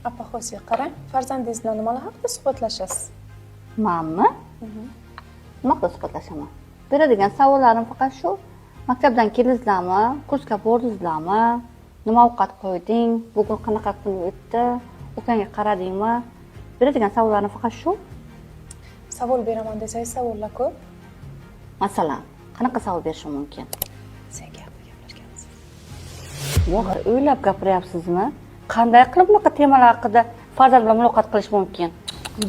Apa Xosiya, qarang, farzandingiz bilan nimalar haqida suhbatlashasiz? Manmi? Nima haqida suhbatlashaman? Beradigan savollarim faqat shu: maktabdan keldingizlarmi, kursga bordingizlarmi, nima ovqat qo'yding, bugun qanaqa kun o'tdi, ukangga qaradingmi? Beradigan savollarim faqat shu. Savol beraman desangiz, savollar ko'p. Masalan, qanaqa savol berishim mumkin? Sevgi haqida gaplashganmiz. Voh, o'ylab gapiryapsizmi? Qanday qilib bunaqa temalar haqida farzand bilan muloqot qilish mumkin?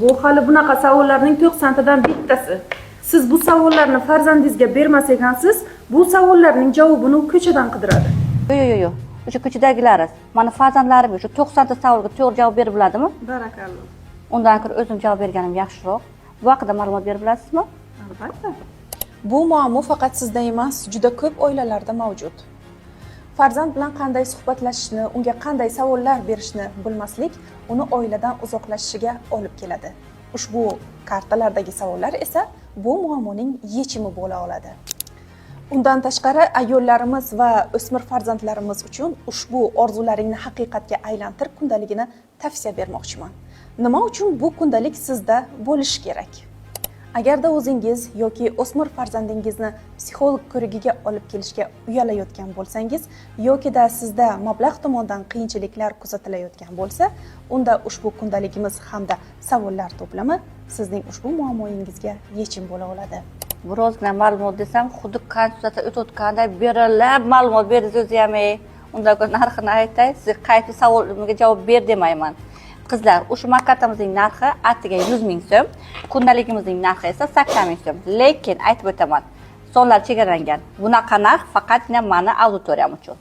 Bu hali bunaqa savollarning 90 tadan bittasi. Siz bu savollarni farzandingizga bermas ekansiz, bu savollarning javobini u ko'chadan qidiradi. Yo'q, o'sha ko'chadagilar mani farzandlarimga shu 90 ta savolga to'g'ri javob berib biladimi? Barakalloh. Undan ko'ra o'zim javob berganim yaxshiroq. Bu haqida ma'lumot berib bilasizmi? Albatta. Bu muammo faqat sizda emas, juda ko'p oilalarda mavjud. Farzand bilan qanday suhbatlashishni, unga qanday savollar berishni bilmaslik uni oiladan uzoqlashishiga olib keladi. Ushbu kartalardagi savollar esa bu muammoning yechimi bo'la oladi. Undan tashqari, ayollarimiz va o'smir farzandlarimiz uchun ushbu "Orzularingni haqiqatga aylantir" kundaligini tavsiya bermoqchiman. Nima uchun bu kundalik sizda bo'lishi kerak? Agarda o'zingiz yoki o'smir farzandingizni psixolog ko'rigiga olib kelishga uyalayotgan bo'lsangiz yokida sizda mablag' tomondan qiyinchiliklar kuzatilayotgan bo'lsa, unda ushbu kundaligimiz hamda savollar to'plami sizning ushbu muammoyingizga yechim bo'la oladi. Birozgina ma'lumot desam, xuddi konsultatsiya o'tayotganday berilib ma'lumot berdingiz o'zi ham, ey. Undan ko'ra narxini aytay, sizga qaysi savolimga javob ber demayman. Qizlar, ushbu kartamizning narxi atiga 100 000 so'm, kundaligimizning narxi esa 80 000 so'm. Lekin aytib o'taman, sonlar chegaralangan. Bunaqa narx faqatgina mani auditoriyam uchun.